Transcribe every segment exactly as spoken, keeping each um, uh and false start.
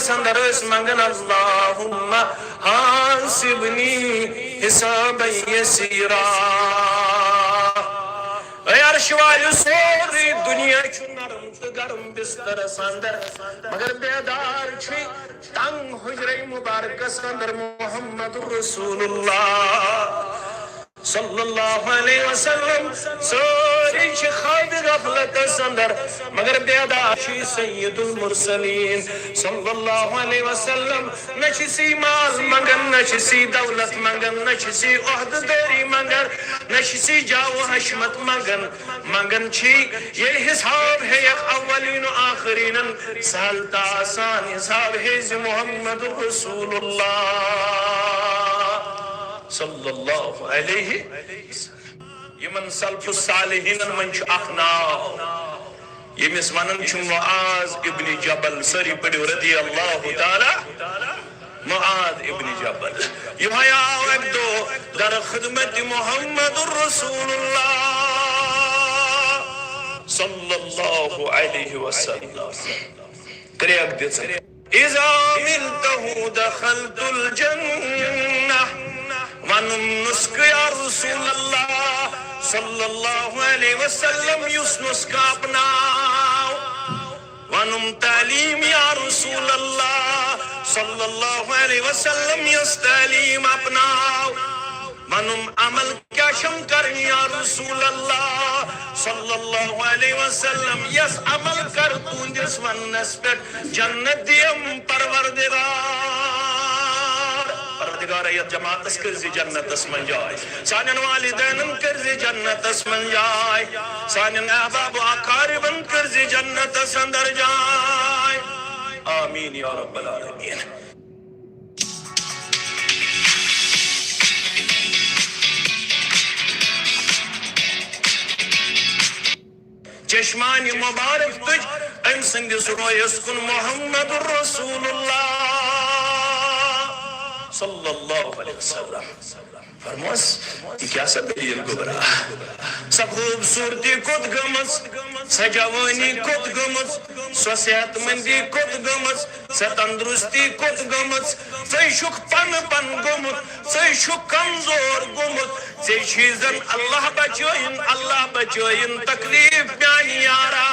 مبارکس اندر ٲسۍ منگان، اللہم حاسبنی حسابا یسیرا۔ اے عرش والیو، سورُے دُنیا چھُ نرم تہٕ گرم بسترس اندر، مگر بیدار چھُ تنگ حجرے مبارکس اندر محمد رسول اللہ صلی اللہ علیہ وسلم۔ سٲری چھِ خوابِ غفلتس اندر، مگر بیدار چھُ سید المرسلین صلی اللہ علیہ وسلم۔ نہ چھُ سی مال منگان، نہ چھُ سی دولت منگان، نہ چھُ سی عہدٕ دٲری منگان، نہ چھُ سی جاہ و حشمت منگان۔ منگان چھی، ییٚلہِ حساب ہیٚیَکھ اولین و آخرینن، سہل تہٕ آسان حساب ہیٚیہِ زِ محمد رسول اللہ صلی اللہ علیہ۔ یِمن سلف الصالحینن منٛز چھُ اکھ ناو، ییٚمِس ونان چھِ معاذ ابن جبل۔ سٲری پٔرِو رضی اللہ تعالیٰ معاذ ابن جبل۔ یِہوٚے آو اَکہِ دۄہ در خدمت محمد رسول اللہ صلی اللہ علیہ وسلم۔ کرٛیک دِژٕن۔ اذا ملته دخلت الجنہ۔ ونُم نسخہٕ یا رسول اللہ صلی اللہ علیہ وسلم، یُس نسخہٕ اپناو۔ ونُم تعلیم یا رسول اللہ صلی اللہ علیہ وسلم، یۄس تعلیم اپناو۔ ونُم عمل کیا چھم کرنی یا رسول اللہ صلی اللہ علیہ وسلم، یس عمل کر تُہندِس وننس پٮ۪ٹھ جنت دِیم پروردگار۔ پروردگار، یتھ جماعتس کٔرزِ جنتس منٛز جاے۔ سانٮ۪ن والدینن کٔرزِ جنتس منٛز جاے۔ سانٮ۪ن احباب و اقاربن کٔرزِ جنتس اندر جاے۔ آمین یا رب العالمین۔ چشمانِ مبارک تُج أمۍ سٕنٛدِس رویس کُن محمد رسول اللہ صلی اللہ علیہ وسلم۔ فرموس، یہِ کیٛاہ سا دٔلیٖل گوٚبرا؟ سۄ خوٗبصوٗرتی کوٚت گٔمٕژ؟ سۄ جوٲنی کوٚت گٔمٕژ؟ سۄ صحت مندی کوٚت گٔمٕژ؟ سۄ تندرستی کوٚت گٔمٕژ؟ ژے چھُکھ پن پن گوٚمُت، ژے چھُکھ کمزور گوٚمُت، ژے چھُے زن اللہ بچٲیِن، اللہ بچٲیِن، تکلیف میانہِ یارا۔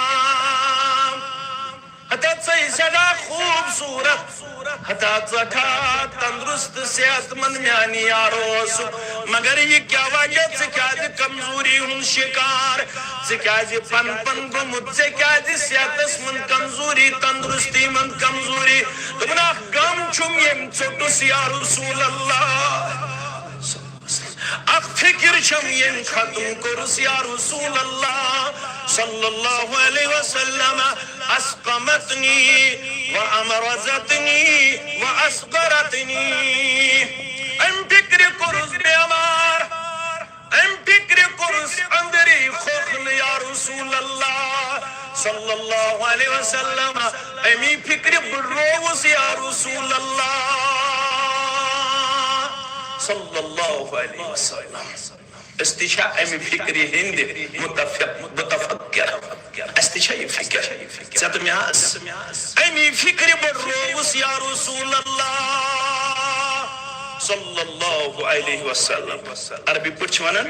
ہتا ژے سٮ۪ٹھاہ خوٗبصوٗرت، ہتا ژٕ چھکھ تندرست صحت مند میانہِ یارو اوسُکھ، مگر یہِ کیٛاہ وجہ؟ ژٕ کیٛازِ کمزوری ہُنٛد شکار؟ ژٕ کیٛازِ پن پن گوٚمُت؟ ژےٚ کیٛازِ صحتس منٛز کمزوری، تندرستی منٛز کمزوری؟ دوٚپُن، اکھ غم چھُم، ییٚمۍ ژوٚٹُس یا رسول اللہ، اکھ فکر چھم، ییٚمۍ ختم کوٚرُس یا رسول اللہ صلی اللہ علیہ وسلم۔ اسقمتنی و امرضتنی و اسقرتنی۔ امہِ فکرِ کوٚرُس بیمار، امہِ فکرِ کوٚرُس أنٛدری کھوکھلہٕ یا رسول اللہ صلی اللہ علیہ وسلم۔ امی فکرِ بڈرووُس یا رسول اللہ صلی اللہ علیہ وسلم۔ أسۍ تہِ چھا امہِ فکرِ ہٕنٛدۍ متفق، متفکر؟ اَسہِ تہِ چھا یہِ فکر؟ ژےٚ تہٕ مےٚ آس۔ امی فکرِ بڈرووُس یا رسول اللہ صلی اللہ علیہ وسلم۔ عربی پٲٹھۍ چھِ ونان،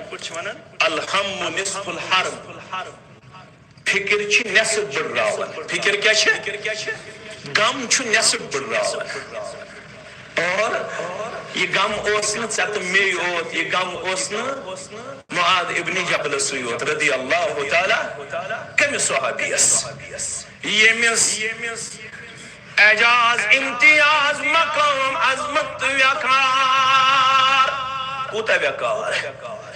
الہم نصف الحرب۔ فکر چھِ نصف بڈراوان۔ فکر کیٛاہ چھِ؟ غم چھُ نصف بڈراوان۔ اور یہِ غم اوس نہٕ ژےٚ تہٕ مے یوت، یہِ غم اوس نہٕ معاذ ابن جبلسٕے یوت رضی اللہ تعالیٰ۔ کٔمِس صحابیس؟ ییٚمِس اعجاز، امتیاز، مقام، عظمت تہٕ وقار۔ کوٗتاہ وقار؟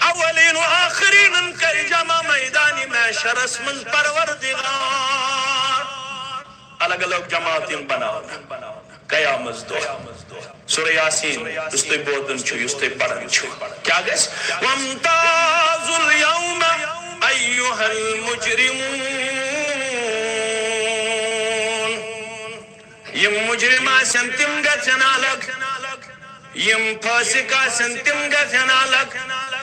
اولین و آخرینن کرِ جمع میدانِ محشرس منٛز پروردگار۔ الگ الگ جماعت یِن بناونہٕ۔ قیامت دۄہ۔ سورہ یاسین، یُس تُہۍ بوزان چھِو، یُس تُہۍ پران چھِو۔ کیٛاہ گژھِ؟ وامتازوا الیوم ایھا المجرمون۔ یِم مجرم آسن، تِم گژھن الگ۔ یِم فاسق آسن، تِم گژھن الگ۔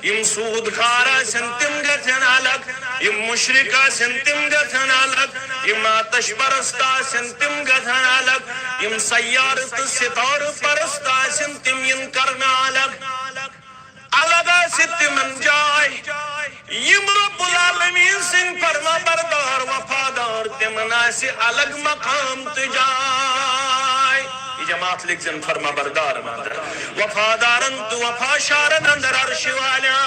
یِم سود خار آسن، تِم گژھن الگ۔ یِم مشرک آسن، تِم گژھن الگ۔ یِم آتش پرست آسن، تِم گژھن الگ۔ یِم سیارٕ تہٕ ستارٕ پرست آسن، تِم یِن کرنہٕ الگ۔ الگ آسہِ تِمن جاے۔ یِم رب العالمین سٕنٛدۍ فرما بردار وفادار، تِمن آسہِ الگ مقام تہٕ جاے۔ یہِ جماعت لیکھزن فرما بردارن اندر، وفادارن تہٕ وفا شارن اندر عرش والیا۔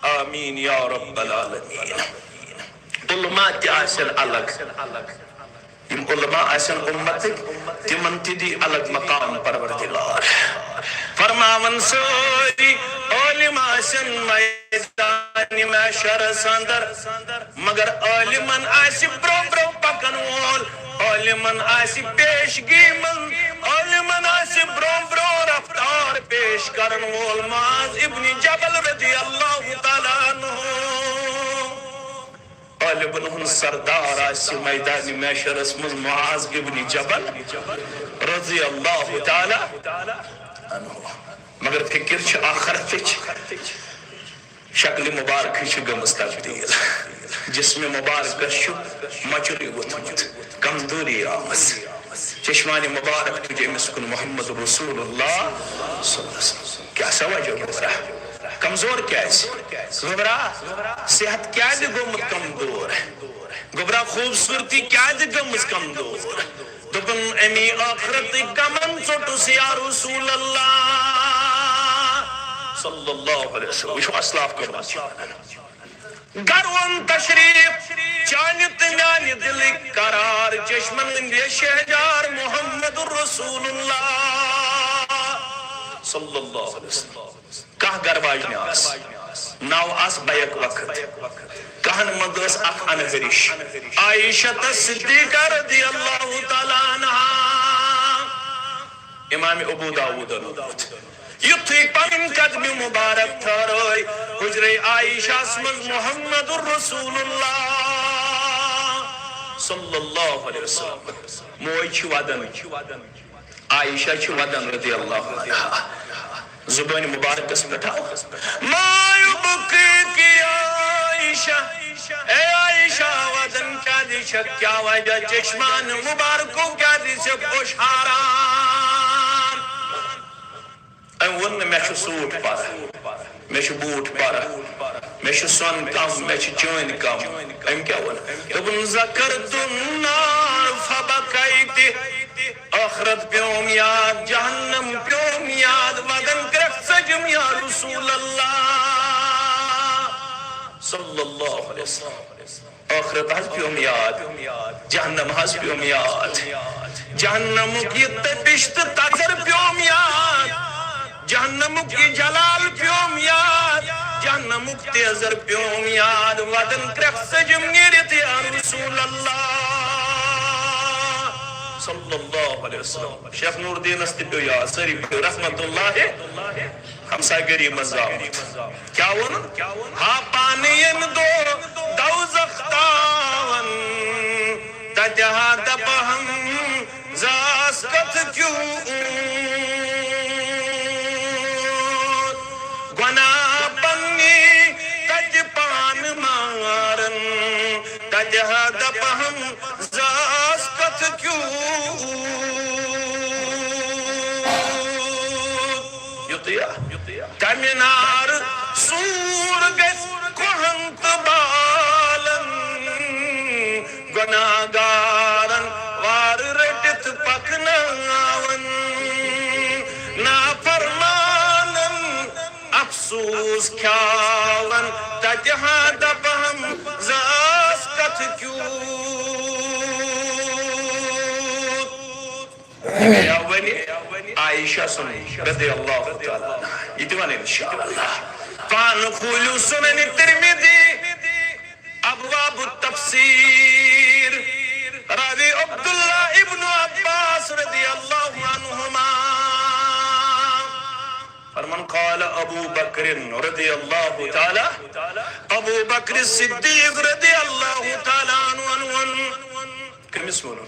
آمین یا رب العالمین۔ علماء تہِ آسن الگ۔ یِم علماء آسن امتٕکۍ، تِمن تہِ دی الگ مقام پروردگار۔ فرماون سٲری عٲلم آسن میدان محشرس اندر، مگر عٲلمن آسہِ برونٛہہ برونٛہہ پکن وول، عٲلمن آسہِ پیشگی منٛز، عٲلمن آسہِ برونٛہہ برونٛہہ رفتار پیش کرن وول معاذ ابن جبل رضی اللہ تعالیٰ عنہ۔ عٲلمن ہُنٛد سردار آسہِ میدان محشرس منٛز معاذ ابن جبل رضی اللہ تعالیٰ عنہ۔ مگر فکر چھِ آخرتٕچ۔ شکل مبارکٕے چھِ گٔمٕژ تبدیل۔ جسم مبارکس چھُ مۄچرٕے ووٚتھمُت، کمزوری آمٕژ۔ چشمانِ مبارک تُج أمِس کُن محمد رسول اللہ صلی اللہ علیہ وسلم۔ کیٛاہ سا وجہ گوٚبرا؟ کمزور کیٛازِ؟ گوٚبرا، صحت کیٛازِ گوٚمُت کمزور؟ گوٚبرا، خوٗبصوٗرتی کیٛازِ گٔمٕژ کمزور؟ دوٚپُن، اَمی ٲخرتٕکۍ غمن ژوٚٹُس یا رسول اللہ صلی اللہ علیہ وسلم۔ وٕچھِو، اسلاف کیٛاہ وَنان چھِ۔ گرٕ اوٚن تشریف چانہِ تہٕ میانہِ دِلٕکۍ قرار، چشمن ہٕنٛدِ شہجار محمد رسول اللہ صلی اللہ علیہ وسلم۔ کاہ گرٕ واجنہِ آس، نو آس بیک وقت، کاہن منٛز ٲس اکھ انہرِش، عائشہ صدیقہ رضی اللہ تعالیٰ عنہا۔ امام ابو داؤدن ووت۔ یُتھُے پنٕنۍ قدمہِ مبارک ٹھہرٲے حجرے عائشہس منٛز محمد رسول اللہ صلی اللہ علیہ وسلم۔ موج چھِ ودان، عائشہ چھِ ودان رضی اللہ عنہا۔ زبٲنۍ مبارکس پٮ۪ٹھ آو، ما یبکیک یا عائشہ، اے عائشہ، ودان کیٛازِ چھکھ، کیٛاہ وجہ، چشمان مبارکو کیٛازِ چھکھ اوٚش ہاران؟ أمۍ ووٚن نہٕ، مےٚ چھُ سوٗٹ پَرٕ، مےٚ چھُ بوٗٹ پَرٕ، مےٚ چھُ سۄن کم، مےٚ چھِ چٲنۍ کم۔ أمۍ کیٛاہ ووٚن؟ دوٚپُن، ذکرت النار فبکیت۔ ٲخرت پیوم یاد، جہنم پیوم یاد، ودن کرٛکھ ژٔجِم یا رسول اللہ صلی اللہ علیہ وسلم۔ ٲخرت حظ پیوم یاد، جہنم حظ پیوم یاد، جہنمُک یہِ تپش تہٕ تژر پیوم یاد، جہنمُک یہِ جلال پیوم یاد، جہنمُک تیزر پیوم یاد، ودن کرٛکھ ژٔجِم نیٖرِتھ یا رسول اللہ صلی اللہ علیہ وسلم۔ شیخ نور الدینس تہِ پیوٚو یاد، سٲری پیوٚو رحمت اللہ۔ ہمسایہِ گٔری منٛز آمُت۔ کیٛاہ ووٚنُن؟ ہا پانہٕ ییٚمہِ دۄہ دوزخ تاوَن، تَتہِ ہا دَپہٕ ہم زاس کَتھ کیُتھ۔ گۄناہ پننی تَتہِ پانہٕ مارَن، تَتہِ ہا دَپہٕ ہم زاس کَتھ کیُتھ۔ یُتُے ہا۔ تَمہِ نارٕ سوٗر گژھِ کۄہَن تہٕ بالَن، گۄناہ گارَن وارٕ رٔٹِتھ پَکناوَن۔ نافرمانَن افسوس کھیاوَن، تَتہِ ہا دَپہٕ ہم زاس کَتھ کیُتھ۔ یہِ گٔیاو وۄنۍ عائشہ سُنٛد رضی اللہ تعالیٰ عنہا۔ یہِ تہِ وَنہٕ انشاءاللہ۔ پانہٕ کھوٗلِو سُنن ترمذی، ابواب التفسیر، راوی عبداللہ ابن عباس رضی اللہ عنہما۔ فرمان، قال ابو بکر رضی اللہ تعالیٰ، ابو بکر صدیق رضی اللہ تعالیٰ عنہ ووٚن۔ کٔمِس ووٚنُن؟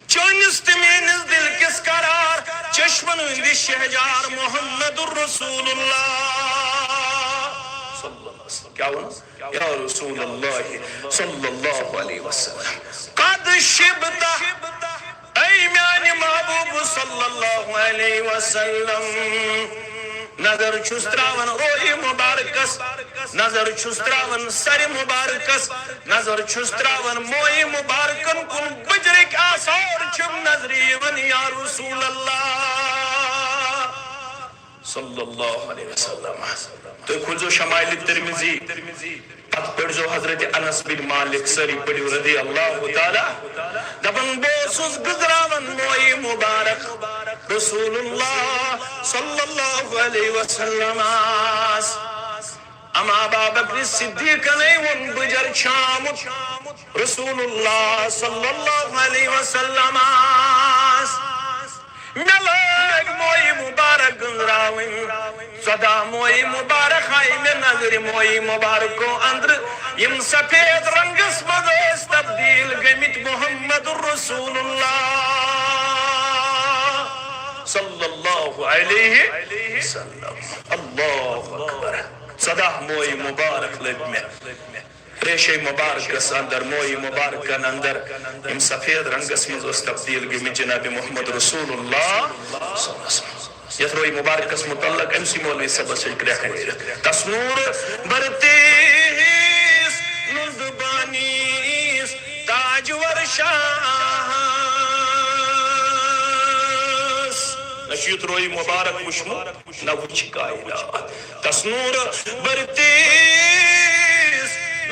چٲنِس تہٕ میٲنِس دِل کِس قرار، چشمن ہٕنٛدِ شہجار محمد رسول اللہ صلی اللہ علیہ وسلم۔ کیٛاہ ووٚنُس؟ یا رسول اللہ صلی اللہ علیہ وسلم، قد شبت، اے میانہِ محبوب صلی اللہ علیہ وسلم، نظر چھُس تراوان روی مبارکس، نظر چھُس تراوان سرِ مبارکس، نظر چھُس تراوان موی مبارکن کُن، بجرٕکۍ آثار چھِم نظرِ یِوان یا رسول اللہ صلی اللہ علیہ وسلم۔ تُہۍ کھوٗلزیو شمائل ترمذی، پتہٕ پٔرۍزیو حضرت انس بن مالک، سٲری پٔرِو رضی اللہ تعالیٰ۔ دپان، بہٕ اوسُس گٔنٛزراوان مویہِ مبارک رسول اللہ صلی اللہ علیہ وسلمس۔ اما ابا بکر صدیقنے ووٚن، بہٕ جر چھامُت رسول اللہ صلی اللہ علیہ وسلمس۔ مےٚ لٲگۍ مویہِ مبارک گٔنٛزراوٕنۍ۔ ژۄداہ مویہِ مبارک آیہِ مےٚ نظرِ مویہِ مبارکو اندرٕ، یِم سفید رنگس منٛز ٲسۍ تبدیل گٔمٕتۍ محمد رسول اللہ صلی اللہ علیہ وسلم۔ اللہ اکبر۔ ژۄداہ مویہِ مبارک لٔبۍ مےٚ۔ ریشے مبارکس اندر، مویہِ مبارکن اندر، یِم سفید رنگس منٛز ٲسۍ تبدیل گٔمٕتۍ جناب محمد رسول اللہ صلی اللہ علیہ وسلم۔ یتھ روی مبارکس متعلق أمۍ سٕے مولوی صٲبس سۭتۍ کرٛٮ۪کھ نیٖرِتھ۔ تس نور برتیس نُند بانیس تاجور شاہس۔ نہ چھُ یُتھ روی مبارک وُچھمُت، نہ وُچھ کائنات۔ تس نور برتیس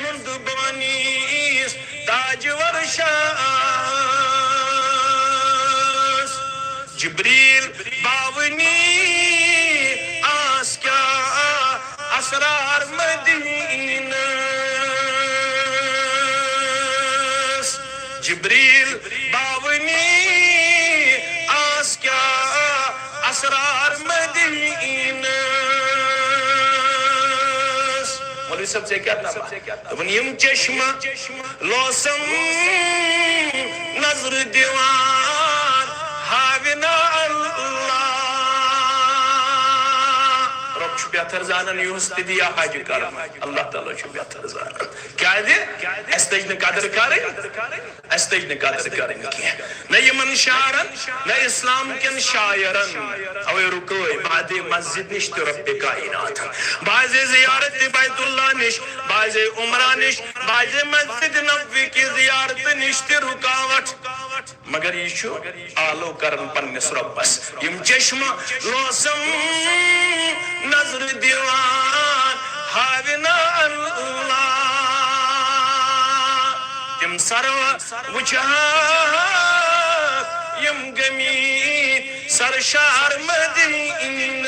نُند بانیس تاجور شاہس۔ جبریل باونی آس کیا اسرار مدینس۔ جبریل باونی آس کیا اسرار مدینس۔ مولوی صٲب، ژےٚ کیٛاہ تَباہ؟ دوٚپُن، یِم چشمہٕ لوسم نظر دِوان ہاوِنا اللہ۔ رۄب چھُ بہتر زانان یُہُس تہِ دِیا حج کرنہٕ۔ اللہ تعالیٰ چھُ بہتر زانان۔ کیٛازِ؟ اَسہِ تٔج نہٕ قدر کرٕنۍ، اَسہِ تٔج نہٕ قدر کرٕنۍ کینٛہہ۔ نہ یِمن شعرن، نہ اسلام کٮ۪ن شاعرن۔ اوے رُکٲے بعضے مسجد نِش تہِ رۄبِ کائنات۔ بعضے زیارت بیت اللہ نِش، بعضے عمرہ نِش، بعضے مسجد نبوی کہِ زیارت نِش تہِ رُکاوٹ۔ مگر یہِ چھُ آلو کران پننِس رۄبس۔ یِم چشمہٕ لوسم نظر دِوان ہاوِنا اللہ۔ تِم سرو وٕچھان یِم گٔمٕتۍ سرشار مدینس۔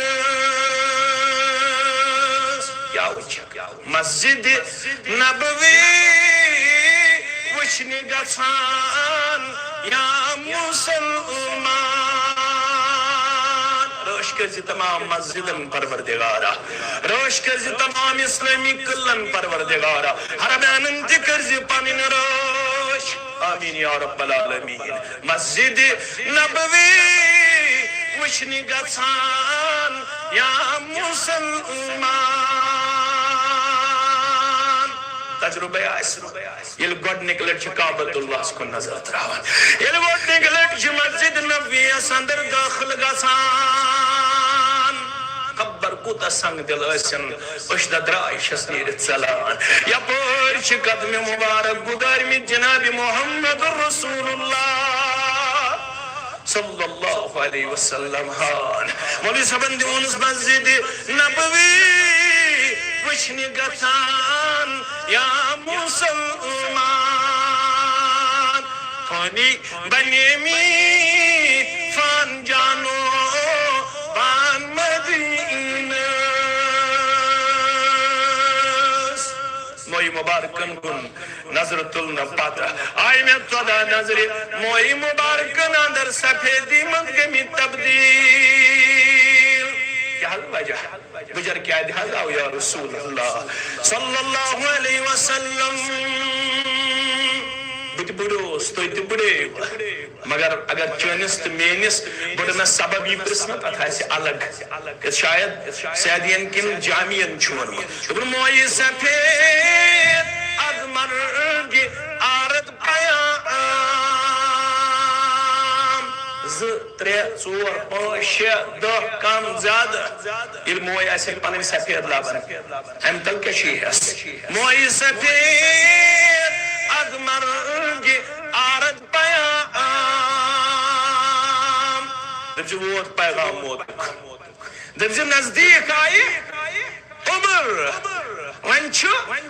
کیٛاہ وٕچھِ؟ مسجد نبوی وٕچھنہِ گژھان یا مسلمان۔ رٲچھ کٔرزِ تمام مسجدن پروردگارا، رٲچھ کٔرزِ تمام اسلٲمی قلعن پروردگارا، حرمینن تہِ کٔرزِ پنٕنۍ رٲچھ۔ آمین یا رب العالمین۔ مسجد نبوی وٕچھنہِ گژھان یا مسلمان۔ تجربے آسہِ، ییٚلہِ گۄڈٕنِکۍ لٹہِ چھِ کعبۃ اللہس کُن نظر تراوان، ییٚلہِ گۄڈٕنِکۍ لٹہِ چھِ مسجد نبویس اندر دٲخل گژھان، خبر کوٗتاہ سنگ دل ٲسِن، أچھ ددرایہِ چھس نیٖرِتھ ژلان۔ یپٲرۍ چھِ قدمِ مبارک گُزارمٕتۍ جناب محمد رسول اللہ صلی اللہ علیہ وسلم ہان۔ مولوی صٲبن تہِ ووٚنُس، مسجد نبوی وٕچھنہِ گژھان یا مسلمان، فانی بنیمی فان جانو پان مدینس۔ موی مبارکن کُن نظر تُلنہٕ پتہٕ آیہِ مےٚ ژۄداہ نظرِ موی مبارکن اندر سفیدی منٛز گٔمٕتۍ تبدیل۔ کیٛاہ حظ وجہ؟ بجر کیٛازِ حظ آو یا رسول اللہ صلی اللہ علیہ وسلم؟ تہِ بُڈیوس، تُہۍ تہِ بُڈییِو۔ مگر اگر چٲنِس تہٕ میٲنِس بُڈنس سبب یی پرژھنہٕ، تتھ آسہِ الگ۔ یتھ شاید سعدین کِنۍ جامین چھُ ووٚنمُت۔ دوٚپُن، مویہِ سفید از مرگِ آرد پیام۔ زٕ، ترٛےٚ، ژور، پانٛژھ، شےٚ، دَہ، کم زیادٕ۔ ییٚلہِ موے آسہِ پنٕنۍ سفید لبن، امہِ تل کیٛاہ چھُ یہِ ہٮ۪س؟ مویہِ سفید از مرگِ آرد پیام۔ دٔپۍ زِ ووت پیغام موتُک۔ دٔپۍ زِ نزدیٖک آیہِ عمر۔ وۄنۍ چھُ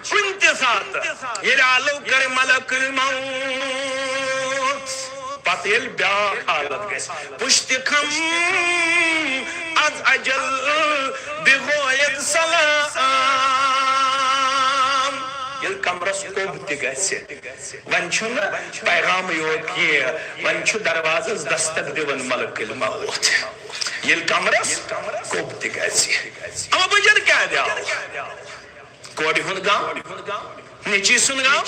کُنہِ تہِ ساتہٕ ییٚلہِ آلو کرِ ملک الموت، پتہٕ ییٚلہِ بیٛاکھ حالت گژھِ، پُشتِ خم از اجل بغوید سلام۔ ییٚلہِ کمرس کوٚب تہِ گژھِ، وۄنۍ چھُنہٕ پیغامٕے یوت کینٛہہ، وۄنۍ چھُ دروازس دستک دِوان ملک الموت۔ ییٚلہِ کمرس کوٚب تہِ گژھِ۔ اما بجر کیٛاہ دیاو؟ کورِ ہُنٛد غم، نیٚچی سُنٛد غم،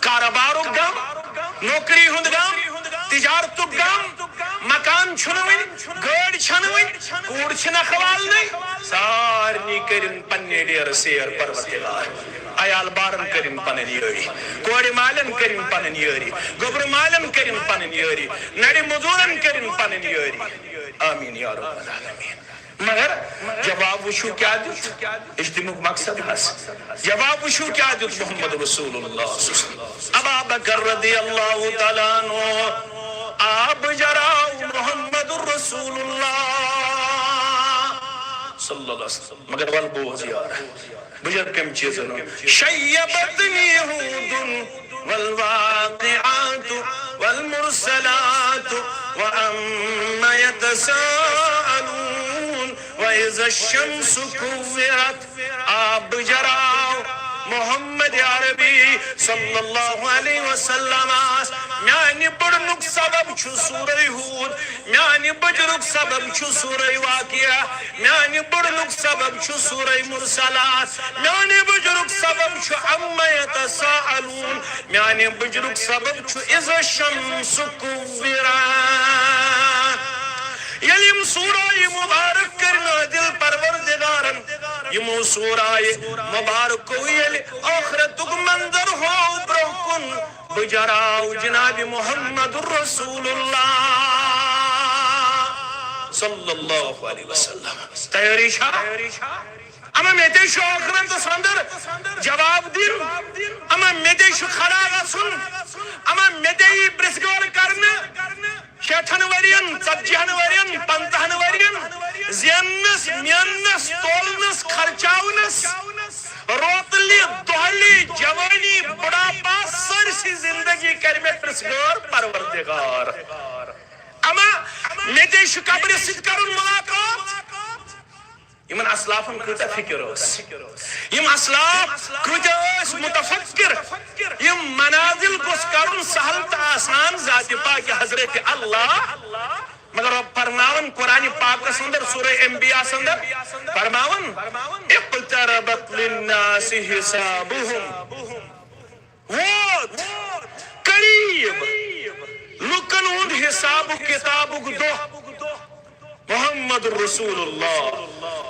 کارٕبارُک غم، نوکری ہُنٛد غم، تجارتُک غم، مکان چھُنہٕ وٕنہِ، گٲڑۍ چھَنہٕ وٕنہِ، کوٗر چھِ نکھٕ والنٕے۔ سارنٕے کٔرِن پننہِ ڈیرٕ سیر پروردگار۔ عیال بارن کٔرِن پنٕنۍ یٲری، کورِ مالٮ۪ن کٔرِن پنٕنۍ یٲری، گوٚبرٕ مالٮ۪ن کٔرِن پنٕنۍ یٲری، نرِ مٔزوٗرن کٔرِن پنٕنۍ یٲری۔ آمین یا رب العالمین۔ مگر جواب وٕچھِو کیٛاہ دیُت؟ اجتماعُک مقصد حظ۔ جواب وٕچھِو کیٛاہ دیُت محمد رسول اللہ صلی اللہ علیہ وسلم۔ ابا بکر رضی اللہ تعالیٰ عنہ، آب جراو محمد رسول اللہ صلی اللہ علیہ وسلم۔ مگر ول بوز یار، بجر کم چیزن ہُنٛد؟ شیبتنی ہود والواقعات والمرسلات وعم يتساءلون وإذا الشمس كورت۔ آب جراو محمد عربی صلی اللہ علیہ وسلم آس۔ میانہِ بڑنُک سبب چھُ سورہ ہود، میانہِ بجرُک سبب چھُ سورہ واقعہ، میانہِ بڑنُک سبب چھُ سورہ مرسلات، میانہِ بجرُک سبب چھُ عم یتساءلون، میانہِ بجرُک سبب چھُ اذا الشمس كورت۔ ییٚلہِ یِم سورہ مبارک کٔرۍ نازل پروردگارن، یِمو سورہ مبارکو ییٚلہِ ٲخرتُک منظر ہوو برونٛہہ کُن، بہٕ جراو جناب محمد رسول اللہ صلی اللہ علیہ وسلم۔ تیٲری چھا؟ اما مےٚ تے چھُ ٲخرتس اندر جواب دِن، اما مےٚ تے چھُ کھڑا گژھُن، اما مےٚ تے یی پرژھ گٲر کرنہٕ۔ شیٹھن ؤرین، ژتجی ہن ؤرین، پنژاہن ؤرین زیننس، میننس، تولنس، خرچاونس، روتلہِ، دۄہلہِ، جوانی، بڑھاپہ، سٲرسٕے زندگی کرِ مےٚ پرژھ گٲر پروردگار۔ اما مےٚ تے چھُ قبرِ سۭتۍ کرُن ملاقات۔ یِمن اسلافن کۭژاہ فکر ٲس، یِم اسلاف کۭتیاہ ٲسۍ متفکر، یِم منازل گوٚژھ کرُن سہل تہٕ آسان ذاتِ پاکِ حضرت اللہ۔ مگر رب فرماون قرآن پاکس اندر، سورہ انبیاء اندر فرماون، اقتربت للناس حسابهم۔ ووت قریب لوکن ہُنٛد حساب و کتابُک دۄہ۔ محمد رسول اللہ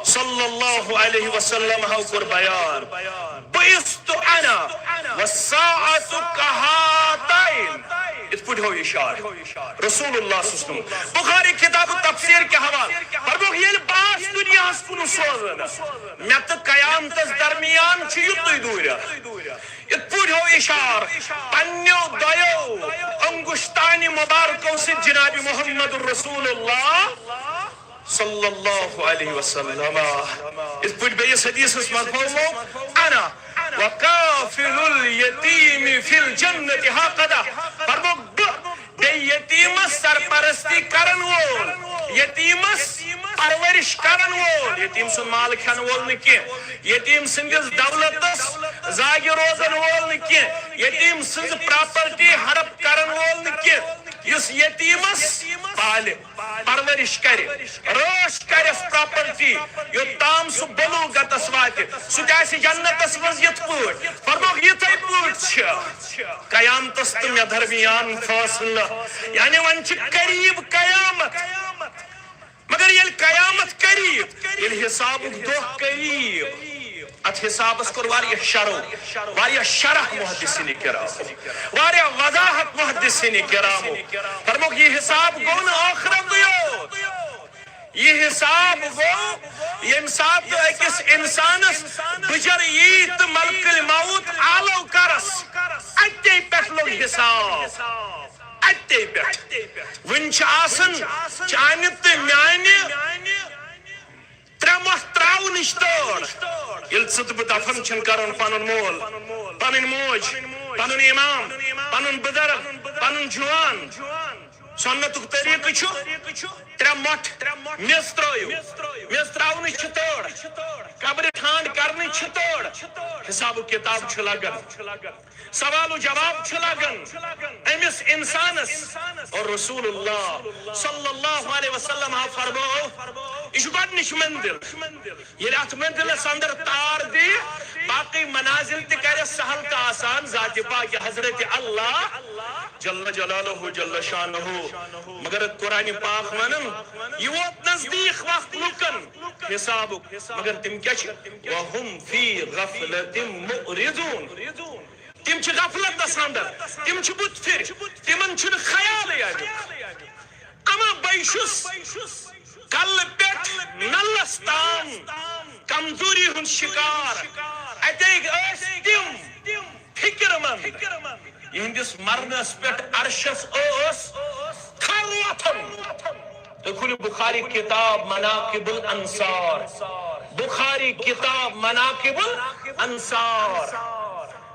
صلی اللہ علیہ وسلم ہو کوٚر بیان، بعثت انا والساعة كهاتين۔ یِتھ پٲٹھۍ ہو اشارٕ رسول اللہ صلی اللہ علیہ وسلم۔ بخاری کتاب تفسیر کہِ حوالہٕ فرمووُکھ، ییٚلہِ بہٕ آس دُنیاہس کُن سوزان، مےٚ تہٕ قیامتس درمیان چھُ یُتُے دوٗریا۔ یِتھ پٲٹھۍ ہو اشارٕ پننیو دۄیو انگشتانہِ مبارکو سۭتۍ جناب محمد رسول اللہ صلی اللہ علیہ وسلم۔ یِتھ پٲٹھۍ بیٚیِس حدیثس منٛز فرموو، انا وکافل الیتیم فی الجنت ہکذا۔ فرموو، بہٕ بیٚیہِ یتیمس سرپرستی کرن وول، یتیمس پرورش کرن وول، یتیم سُنٛد مال کھٮ۪ن وول نہٕ کینٛہہ، یتیم سٕنٛدِس دولتس زاگہِ روزن وول نہٕ کینٛہہ، یتیم سٕنٛز پراپرٹی ہڑپ کرن وول نہٕ کینٛہہ۔ یُس یتیمس پالہِ، پرورش کرِ، رٲچھ کرٮ۪س پراپرٹی، یوٚتام سُہ بلوغتس واتہِ، سُہ تہِ آسہِ جنتس منٛز یِتھ پٲٹھۍ۔ فرموکھ، یِتھے پٲٹھۍ چھِ قیامتس تہٕ مےٚ درمیان فٲصلہٕ، یعنی وۄنۍ چھِ قریب قیامت۔ مگر ییٚلہِ قیامت قریب، ییٚلہِ حسابُک دۄہ قریب، اتھ حسابس کوٚر واریاہ شرو، واریاہ شرح محدثین کرام، واریاہ وضاحت محدثین کرامو۔ فرموکھ، یہِ حساب گوٚو نہٕ ٲخرت یوت، یہِ حساب گوٚو ییٚمہِ ساتہٕ أکِس انسانس بجر یی تہٕ ملک الموت آلو کرس، اتے پٮ۪ٹھ لوٚگ حساب۔ اتے پٮ۪ٹھ۔ وُنہِ چھِ آسان چانہِ تہٕ میانہِ ترٛےٚ مۄٹھ تراونٕچ تٲر۔ ییٚلہِ ژٕ تہٕ بہٕ دفن چھِن کران پنُن مول، پنٕنۍ موج، پنُن امام، پنُن بُزرگ، پنُن جوان، سنتُک طریقہٕ چھُ ترٛےٚ مۄٹھ میٚژ ترٲیِو۔ میٚژ تراونٕچ چھِ تٲر، قبرِ ٹھانڈ کرنٕچ چھِ تٲر، حساب و کتاب چھُ لگان۔ سوال و جواب چھُ لگان أمِس انسانس۔ اور رسول اللہ صلی اللہ علیہ وسلم آو فرموو، یہِ چھُ گۄڈٕنِچ منزل۔ ییٚلہِ اتھ منزلس اندر تار دِیہِ، باقٕے منازل تہِ کرٮ۪س سہل تہٕ آسان۔ ذاتِ پاک حضرت اللہ جل جلالہ جل شانہ، مگر قرآن پاک ونان، یہِ ووت نزدیٖک وقت لُکن حسابُک، مگر تِم کیٛاہ چھِ؟ وَهُمْ فِي غَفْلَةٍ مُعْرِضُونَ۔ تِم چھِ غفلتس اندر، تِم چھِ بُتھ پھِرِ، تِمن چھُنہٕ خیالٕے امیُک۔ اما بہٕ چھُس کلہٕ پٮ۪ٹھ نلس تام کمزوری ہُنٛد شکار۔ اتے ٲسۍ تِم فکر مند، یِہنٛدِس مرنس پٮ۪ٹھ عرشس ٲس تھر وۄتھان۔ تُہۍ کھوٗلِو بخاری کتاب مناقب الانصار، بخاری کتاب مناقب الانصار۔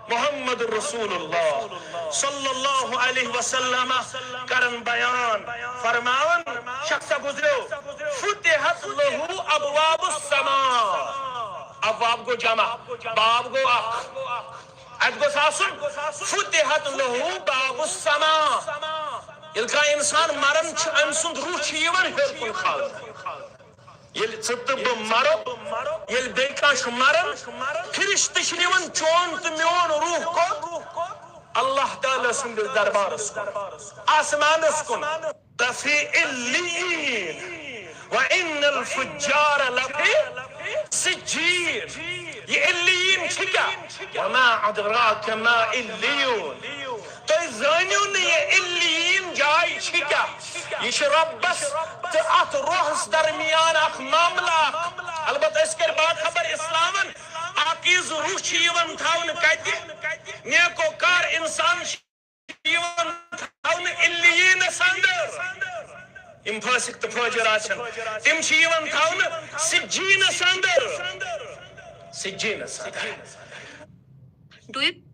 محمد رسول اللہ صلی اللہ علیہ وسلم کرن بیان، فرماون، شخص گزریو، فتحت لہو ابواب السماء۔ ابواب گو جمع، باب گو اکھ۔ اتہِ گوٚژھ آسُن، فتحت لہو باب السماء۔ ییٚلہِ کانٛہہ انسان مران چھُ، أمۍ سُنٛد روح چھُ یِوان ہیوٚر کُن کھالنہٕ۔ ییٚلہِ ژٕ تہٕ بہٕ مرو، ییٚلہِ بیٚیہِ کانٛہہ چھُ مران، فرشتہٕ چھِ نِوان چون تہٕ میون روح کوٚت؟ اللہ تعالیٰ سٕنٛدِس دربارس کُن، آسمانس کُن۔ فی علیین، وان الفجار لفی سجین۔ یہِ علیین چھِ کیٛاہ؟ وما ادراک ما علیون۔ تُہۍ زٲنِو نہٕ یہِ علیین جاے چھِ کیٛاہ۔ یہِ چھِ رۄبس تہٕ اتھ روحس درمیان اکھ معاملہٕ اکھ۔ البتہ أسۍ کٔرۍ باخبر اسلامن، اکھ یُس روح چھُ یِوان تھاونہٕ کتہِ؟ نیکو کار انسان چھِ یِوان تھاونہٕ علیینس اندر۔ یِم فاسق تہٕ فاجر آسن، تِم چھِ یِوان تھاونہٕ سجینس اندر۔ سجینس اندر۔ Do you